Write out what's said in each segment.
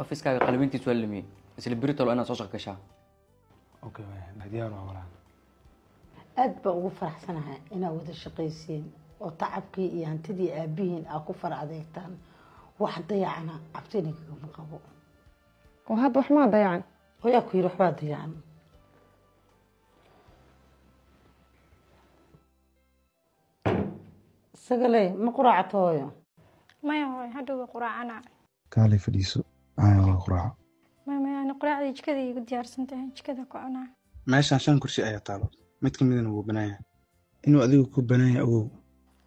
Ofiskaaga qalabintiis waa lumiyey. Isla berito inaad soo shaqo gashaa. Okay, diyaar waa walaal. Aad baan ugu faraxsanahay inaad wada shaqaysiin oo tacabkii iyo hantidii aabihiin aad ku far adeegtaan. Wax dayacana cabtina kagama qabo. Oo hadda wax maa dayacan? Hooyaa ku yiri waxbaa dayacan. Sagaley, ma quraacato hooyo? Maya hooyo, hadhow waa quraacana. Kaalay fadhiiso, aan waa quraaco. Maya, ani quraacdii jikada iigu diyaarsan tahay, jikada ku cunaa. Meeshaan 5 kursi ayaa taalo, mid ka midna wuu banaan yahay. Inuu adigu ku banaan yahay ogow.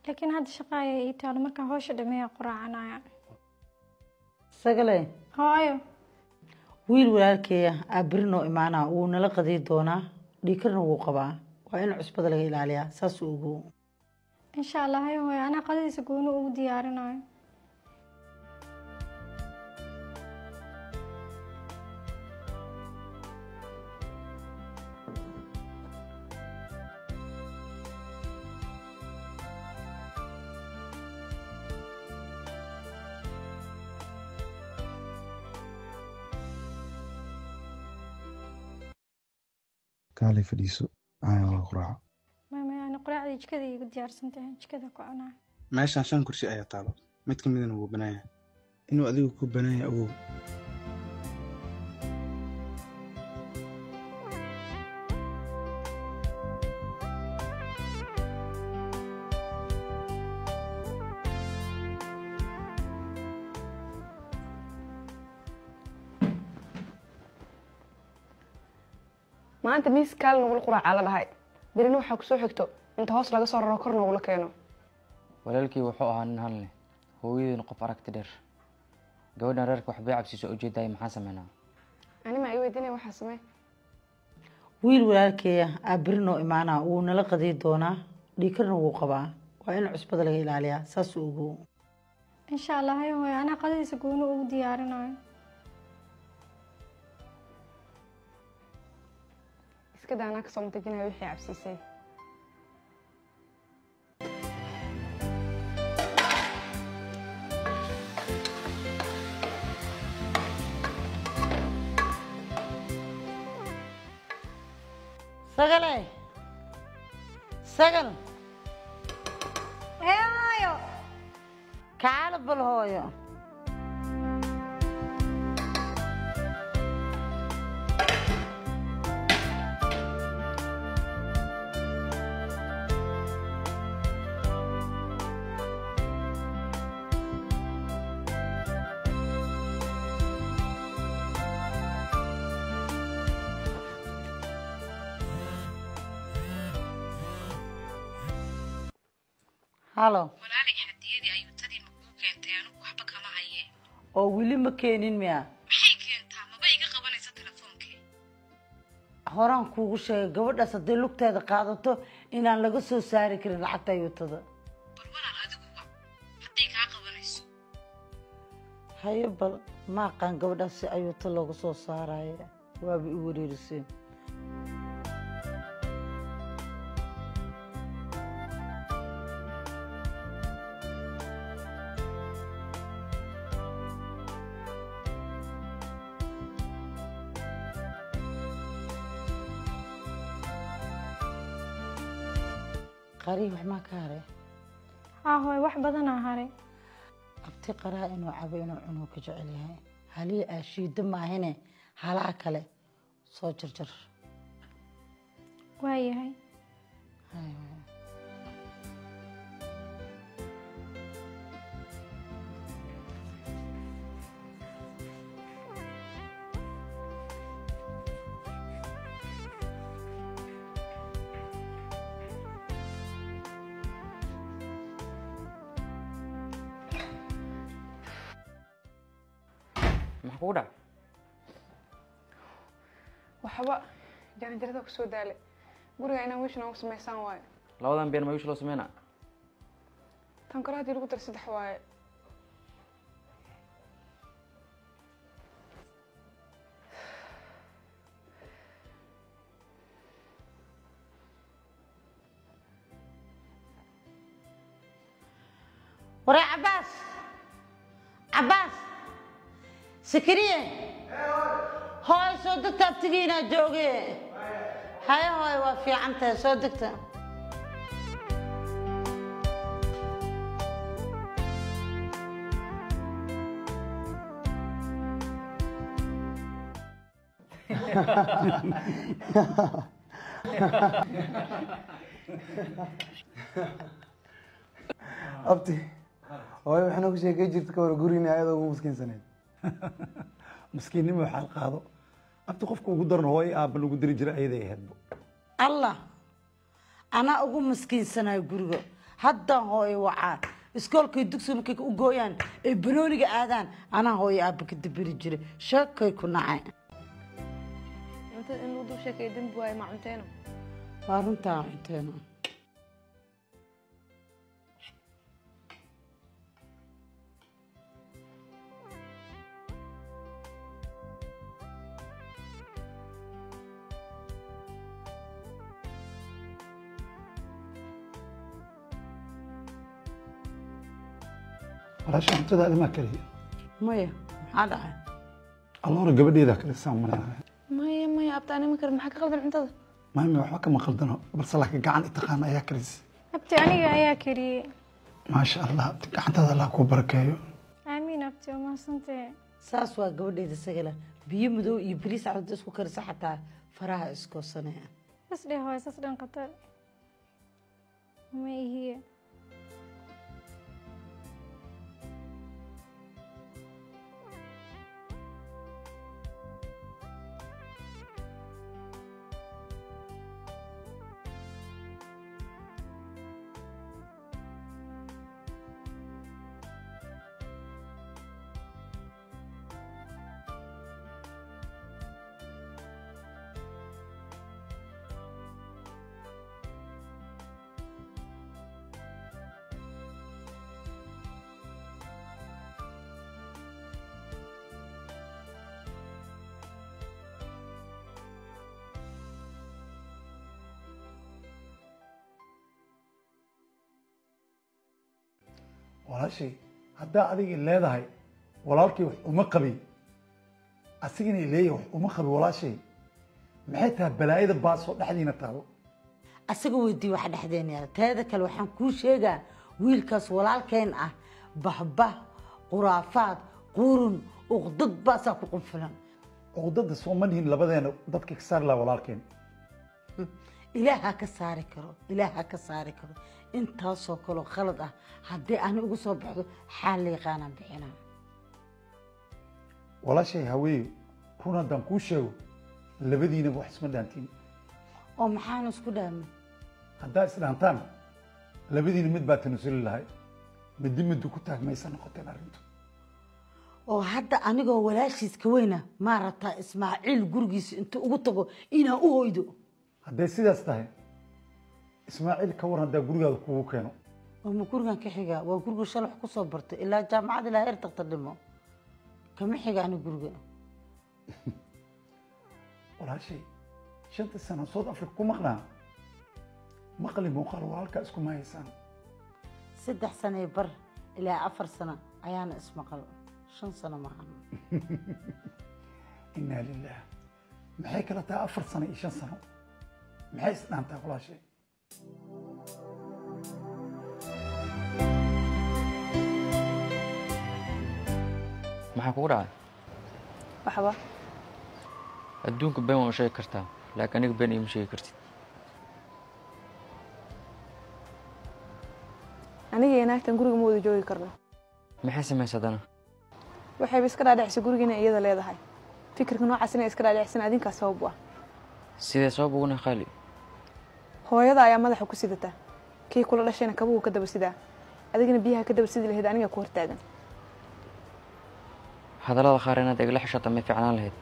Laakiin hadda shaqa ayaa ii taalo, markaan hawsha dhameeya quraacanaya. Sagaley. Hooyo. Wiil walaalkeeya aa beri noo imaanaa, wuu nala qadiy doonaa, dhiikarna wuu qabaa. Waa in cusbada laga ilaaliyaa, saas uu ogow. Insha Allah, hayo hooyo, anaa qadadiisa gooni ugu diyaarinayo. Kaalay fadhiiso, aan waa quraaco. Maya, ani quraacdii jikada iigu diyaarsan tahay, jikada ku cunaa. Meeshaan 5 kursi ayaa taalo, mid ka midna wuu banaan yahay. Inuu adigu ku banaan yahay ogow. Maanta miis kaal nagula quraacaa la dhahay. Berina waxaa ku soo xigto inta hoos laga soo raro kor nagula keeno. Walaalkii wuxuu ahaa nin hal leh, hooyadiina qof aragti dheer. Gabadhan reerka waxbay cabsiiso ujeedaay, maxaan sameynaa? Ani ma ii weydiinaya waxaa samee. Wiil walaalkeeya aa beri noo imaanaa, wuu nala qadiy doonaa, dhiikarna wuu qabaa. Waa in cusbada laga ilaaliyaa, saas uu ogow. Insha Allah, hayo hooyo, anaa qadadiisa gooni ugu diyaarinayo. Iska daa, anaa kasoo matajinaya wixii cabsiisay. Sagaley, sagal. Hee hooyo. Kaala bal hooyo. Halo. Walaalay, hadiyadii ayuutadii ma kuu keentay? Anigu waxba kama hayee. Oo weli ma keenin miya? Maxay keentaa? Maba iga qabanaysa telefoonkii. Horaan kuugu sheegay gabadhaas hadday lugteeda qaadato inaan laga soo saari karin lacagta ayuutada. Bal walaal adigu wac hadday kaa qabanayso. Haye bal, ma aqaan gabadhaas si ayuuta looga soo saaraya. Waaba i wareeriseen. Qarihii wax maa ka haray? Haa hooyo, wax badanaa haray. Abti qaraha inuu cabo inuu cuno ka jecel yahay. Halihii aa shiido maahine halaha kale soo jarjar. Waayahay. Haye hooyo. Maxaa kugu dhacay? Waxba, jaranjarada ku soo daalay. Guriga inaan wiish noogu samaysaan waaye. Labadan been ma wiish loo sameynaa? Tan kore haddii lagu daro 3 waaye. Waree Cabbaas, Cabbaas, Sakariye, hooy soo degta, abtigiinaa jooge. Haye hooy, waa fiican tahay, soo degta. Abti, hooyo waxay noogu sheekay jirta ka hor gurigina ayadoo ugu miskiinsaneyd. Miskiinnimo waxaad qaado, abti. Qofka ugu daran hooyo aabba lagu diri jiray ayaday ahaydbo. Allah, anaa ugu maskiinsanayo guriga. Haddaan hooyo wacaa, iskoolkay dugsiga markay u gooyaan ay banooniga aadaan, anaa hooyo aabba ka dabiri jiray. Sheekay ku nacay. Cuntada in lagu dul sheekeeyo dembi waaye. Ma cunteeno? Waa runtaa, cunteeno. Walaasha, cuntada adimaa kaliya? Maya, maxaa dhacay? Alloora, gabadheedaa kalisaan malaynaaya. Maya, maya abta, anima karin. Maxaa ka qaldan cuntada? Maami, waxba kama qaldano, balse laakiin gacan itaqaana ayaa karisay. Abti, aniga ayaa kariyey. Maasha Allah, abti, gacantaada Allah kuu barakeeyo. Aamiin abti, waa mahadsantahe. Saas waa gabadheeda sagala. Biyo madow iyo bariis cad isku karisa, xataa faraha iskoosanaya. Bas dheh hooyo, saas dhan khatar ma ihiye. Walaashay, haddaa adiga leedahay walaalkii wax uma qabi, asigana leeyahay wax uma qabi, walaashay, maxay tahay balaayada baasoo dhexdiina taalo? Asaga weydii waxa dhexdeena yaala. Teeda kale, waxaan kuu sheegaa wiilkaas walaalkeen ah bahbah, khuraafaad, qurun, uqdad baasaa ku qunfulan. Cuqdada soo ma dhihin labadeena dadka ka saari laha walaalkeen? Ilaaha ka saari karo, ilaaha ka saari karo. Intaasoo kaloo khalad ah haddii ani ugu soo baxdo, xaal la yaqaanaan bixinaa. Walaashay haweeyo, run haddaan kuu sheego, labadiinaba wax isma dhaantiin. Oo maxaan isku dhaamay? Haddaa isdhaantaan, labadiina mid baa tanasuli lahay. Midi midi ku taagmaysa noqoteen arrintu. Oo hadda anigoo walaashiis ka weyna maa rabtaa Ismaaciil gurigiisa intuu ugu tago inaan u hoydo? Hadday sidaas tahay, Ismaaciil ka waran haddaa gurigaada kugu keeno? Oo ma gurigan ka xigaa? Waa guriga shalay wax ku soo bartay ilaa jaamacad ilaa heer daktarnimo. Kama xiga ani guriga. Walaashay, 5ta sano South Africa ku maqnaa, maqli muuqaal walaalkaa iskuma haysaan. 3 sano bar ilaa 4 sano ayaana ismaqal, 5 sano maahan. Innaa lilah, maxay kala tahay 4 sano iyo 5 sano? Maxay isdhaantaa, walaashay? Maxaa kugu dhacay? Waxba. Adduunka been waa u sheegi kartaa, laakiin aniga been iima sheegi kartid. Aniga iyo naagtan guriga ma wada joogi karno. Maxay samaysa haddana? Waxayba iska dhaadhicisay guriga inay iyada leedahay. Fikirka noocaas inay iska dhaadhicisan adinkaa sabab u ah. Sidee sabab uguna, Qaali? Hooyada ayaa madaxa ku sidata, kii kula dhashayna kabuhu ka daba sidaa, adigana biyaha ka daba sidi lahayd aniga ku hortaagan. Hadallada qaar inaad igala xishooto may fiicnaan lahayd.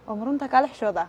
Oo ma runtaa kaala xishoodaa?